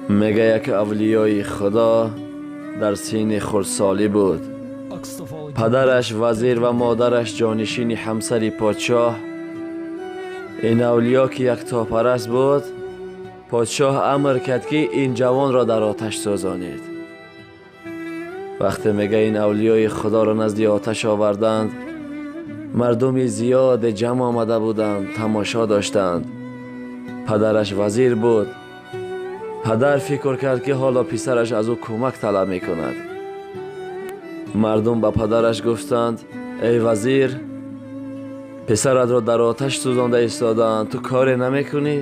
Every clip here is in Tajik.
Мега як авлиёи Худо дар синни хурдсолӣ буд. Падараш вазир ва модараш ҷонишини ҳамсари подшоҳ. Ин авлиё ки яктопараст буд, подшоҳ амр кард, ки ин ҷавонро дар оташ сӯзонед. Вақте мега ин авлиёи Худоро назди оташ оварданд, мардуми зиёде ҷамъ омада буданд, тамошо доштанд. Падараш вазир буд. Падар фикр кард, ки ҳоло писараш аз ӯ кӯмак талаб мекунад. Мардум ба падараш гуфтанд: эй вазир, писаратро дар оташ сӯзонда истодаанд, ту коре намекунӣ?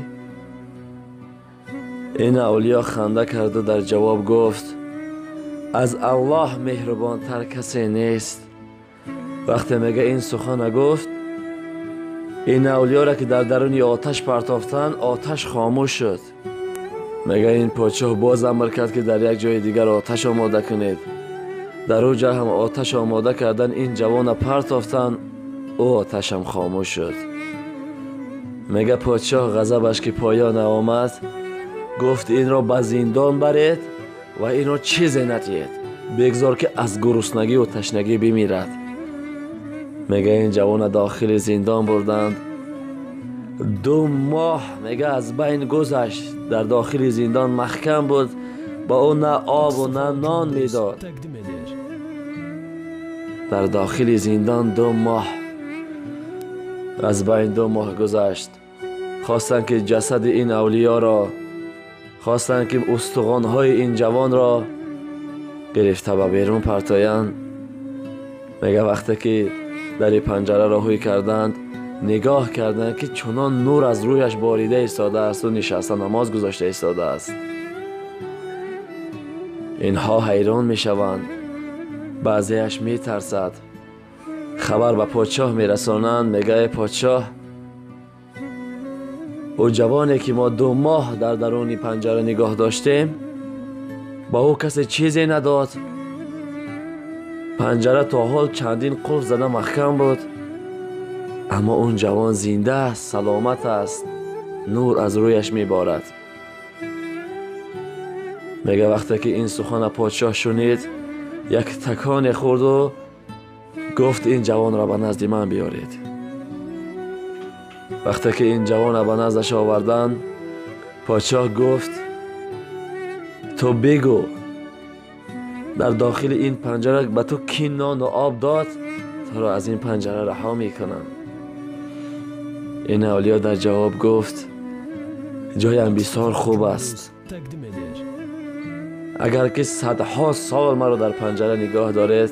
Ин авлиё ханда карду дар ҷавоб гуфт: аз Аллоҳ меҳрубонтар касе нест. Вақте мега ин сухана гуфт, ин авлиёра ки дар даруни оташ партофтанд, оташ хомӯш шуд. Мега ин подшоҳ боз амр кард, ки дар як ҷои дигар оташ омода кунед. Дар ӯ ҷа ҳам оташ омода кардан, ин ҷавона партофтанд, ӯ оташам хомӯш шуд. Мега подшоҳ ғазабаш ки поён наомад, гуфт: инро ба зиндон баред ва инро чизе надиҳед, бигзор ки аз гуруснагиву ташнагӣ бимирад. Мега ин ҷавона дохили зиндон бурданд. 2 моҳ мега аз байн гузашт, дар дохили зиндон маҳкам буд, ба ӯ на обу на нон медод. Дар дохили зиндон 2 моҳ аз байн 2 моҳ гузашт. Хостанд, ки ҷасади ин авлиёро, хостанд, ки устухонҳои ин ҷавонро гирифта ба берун партоянд. Мега вақте ки дари панҷараро ҳуй карданд, нигоҳ карданд, ки чунон нур аз рӯяш борида истодааст ва нишаста намоз гузошта истодааст. Инҳо ҳайрон мешаванд, баъзеаш метарсад. Хабар ба подшоҳ мерасонанд. Мега эй подшоҳ, ӯ ҷавоне ки мо 2 моҳ дар даруни панҷара нигоҳ доштем, ба ӯ касе чизе надод. Панҷара то ҳол чандин қулф зада маҳкам буд, аммо он ҷавон зинда аст, саломат аст, нур аз рӯяш меборад. Мега вақте ки ин сухана подшоҳ шунид, як таконе хӯрду гуфт: ин ҷавонро ба назди ман биёред. Вақте ки ин ҷавонро ба наздаш оварданд, подшоҳ гуфт: ту бигӯ, дар дохили ин панҷара ба ту кӣ нону об дод, туро аз ин панҷара раҳо мекунам. Ин авлиё дар ҷавоб гуфт: ҷоям бисёр хуб аст. Агар ки садҳо сол маро дар панҷара нигоҳ доред,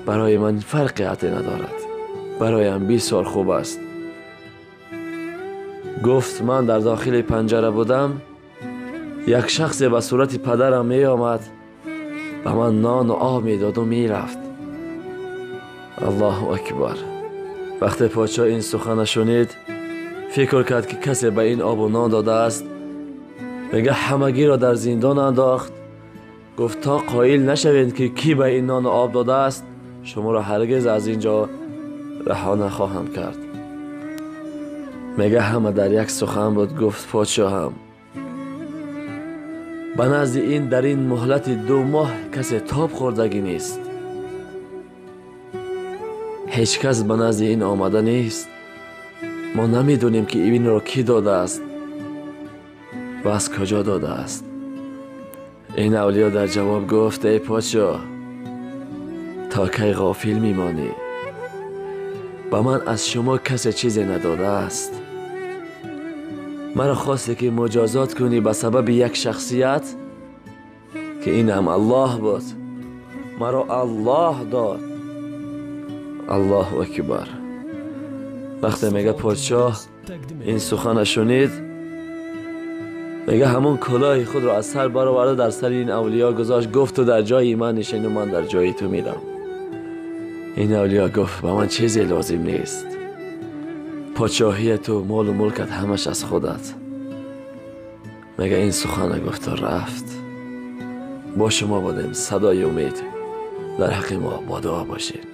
барои ман фарқияте надорад, бароям бисёр хуб аст. Гуфт: ман дар дохили панҷара будам, як шахсе ба сурати падарам меомад, ба ман нону об медоду мерафт. Аллоҳу акбар. Вақте подшоҳ ин сухана шунид, фикр кард, ки касе ба ин обу нон додааст. Мега ҳамагиро дар зиндон андохт. Гуфт: то қоил нашавед, ки кӣ ба ин нону об додааст, шуморо ҳаргиз аз ин ҷо раҳо нахоҳам кард. Мега ҳама дар як сухан буд. Гуфт: подшоҳам, ба назди ин дар ин муҳлати 2 моҳ касе тоб хӯрдагӣ нест, ҳеҷ кас ба назди ин омада нест. Мо намедонем, ки инро кӣ додааст ва аз куҷо додааст. Ин авлиё дар ҷавоб гуфт: эй подшоҳ, то кай ғофил мемонӣ? Ба ман аз шумо касе чизе надодааст. Маро хосте, ки муҷозот кунӣ ба сабаби як шахсият, ки ин ҳам Аллоҳ буд. Маро Аллоҳ дод. Аллоҳу акбар. Вақте мега подшоҳ ин сухана шунид, мега ҳамон кулоҳи худро аз сар бароварда дар сари ин авлиё гузошт. Гуфт: ту дар ҷои ман нишин, ман дар ҷои ту мирам. Ин авлиё гуфт: ба ман чизе лозим нест, подшоҳии ту, молу мулкат ҳамаш аз худат. Мега ин сухана гуфту рафт. Бо шумо будем садои умед. Дар ҳаққи мо бо дуо бошед.